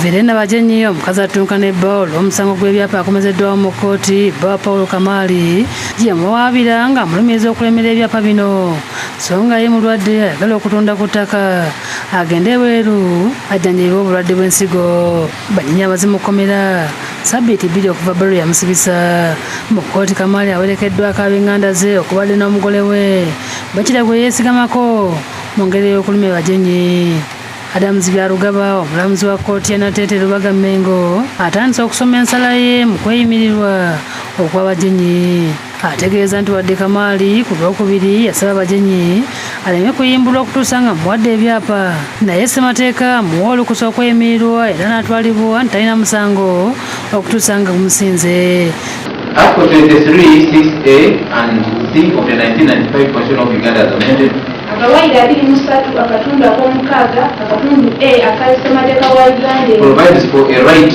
Verena Bagyenyi omukazi attunka ne bba olw'omusango gw'ebyapa akomezeddwawo mu kkooti bba Paul Kamaali gye yamuwaabira ng'amulumiriza okulemera ebyapa bino so nga ye mulwadde ayagala okutunda ku ttaka agende ebweru ajjanjabibwe obulwadde bw'ensigo. Bagyenyi amaze mu kkomera sabbiiti 2 okuva bba lwe yamusibisa mu kkooti. Kamaali awerekeddwako ab'enganda ze okubadde n'omugole we bakira gwe yeesigamako mu ngeri y'okulumya Bagyenyi. Adams Byarugaba omulamuzi wa kkooti ya Nateete Lubaga Mmengo atandise okusoma ensala ye mu kweyimirirwa okwa Bagyenyi. Ategeeza nti wadde Kamaali ku Lwokubiri yasaba Bagyenyi aleme kuyimbulwa okutuusa nga amuwadde ebyapa, naye ssemateeka amuwa olukusa okweyimirirwa era n'atwalibwa nti talina musango okutuusa nga gumusinze. Article 23, 6A and C of the 1995 Constitution of Uganda as amended. Akawaayiro 23 akatundu ak'omukaaga akatundu A aka ssemateeka wa Uganda provides for a right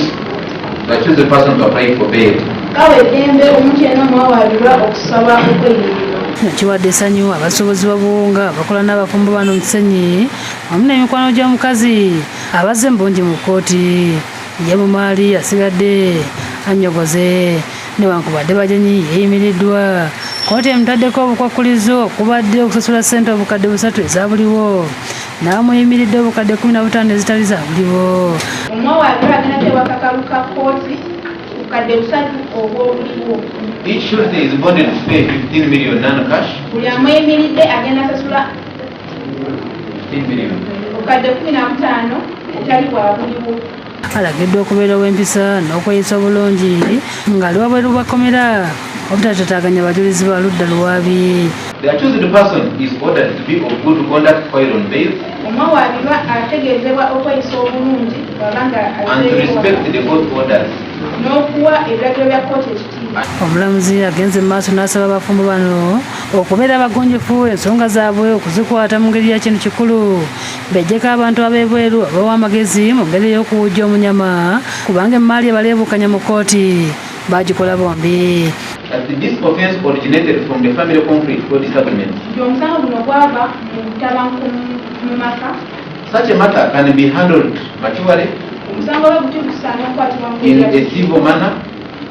the accused person to apply for bail. Kawa eddembe omuntu yenna omuwawaabirwa okusaba okweyimirirwa. Kino kiwadde essanyu abasuubuzi b'obuwunga abakola n'abafumbo bano mu Kisenyi wamu n'emikwano gy'omukazi abazze mu bungi mu kkooti. Ye Bumaali asigadde annyogoze newankubadde Bagyenyi yeeyimiriddwa. Kkooti emutaddeko obukwakkulizo okubadde okusasula ssente obukadde 3 eza buliwo n'amuyimiridde obukadde 15 ezitali za buliwo. Omuwawaabirwa agenda teebwa akakalu ka kkooti ku bukadde 3 obw'obuliwo. Each surety is bonded to pay 15 million non-cash. Buli amweyimiridde agenda asasula 15 million. obukadde 15 obutali bwa buliwo. Alagiddwa okubeera ow'empisa n'okweyisa obulungi ng'ali wabweru bwa kkomera obutataataaganya bajulizi ba ludda luwaabi. The accused person is ordered to be of good conduct while on bail Omuwawaabirwa ategeezebwa okweyisa obulungi bw'abanga and to respect the court orders. n'okuwa ebiragiro bya kkooti ekitiibwa. Omulamuzi agenze mu maaso n'asaba abafumbo bano okubeera abagunjufu, ensonga zaabwe okuzikwata mu ngeri ya kintu kikulu, bejjeko abantu ab'ebweru abawa amagezi mu ngeri y'okuwujja omunyama, kubanga emaali ebaleebukanya mu kkooti bagikola bombi. That this offense originated from the family conflict or disagreement. Nti omusango guno gwava mu butabanguko mu maka. Such a matter can be handled maturely Omusango bwe guti gusaana okukwatibwa mu in a civil manner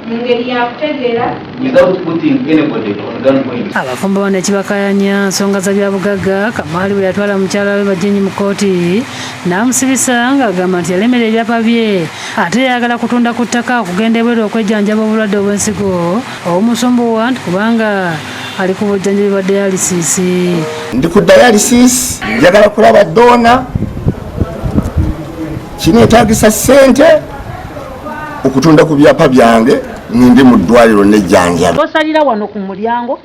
mu ngeri ya kutegeera without putting anybody on gunpoint. Abafumbo bano ekibakayanya nsonga za byabugagga. Kamaali bwe yatwala mukyala we Bagyenyi mu kkooti n'amusibisa ng'agamba nti yalemera ebyapa bye ate yayagala kutunda ku ttaka okugenda ebweru okwejjanjaba obulwadde obw'ensigo obumusumbuwa, nti kubanga ali ku bujjanjabi bwa dialysis. Ndi ku dialysis, njagala kulaba donor, kineetagisa ssente okutunda ku byapa byange ngende mu ddwaliro nejjanjaba. Tosalira wano ku mulyango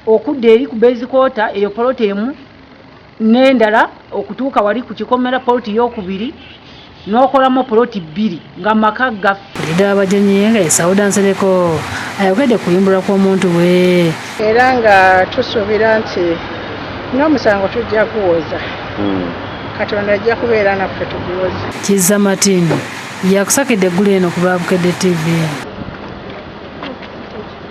okudda eri ku bezikoota, eyo poloti emu, n'endala okutuuka wali ku kikomera, poloti yokubiri, n'okolamu poloti bbiri nga maka gaffe. Leader w'Abagyenyi nga ye Sauda Nsereko ayogedde ku kuyimbulwa kw'omuntu we. Era nga tusuubira nti n'omusango tujja guwoza, Katonda ajja kubeera naffe tuguwoze. Kizza Martin yakusakidde eggulu eno ku lwa Bukedde TV.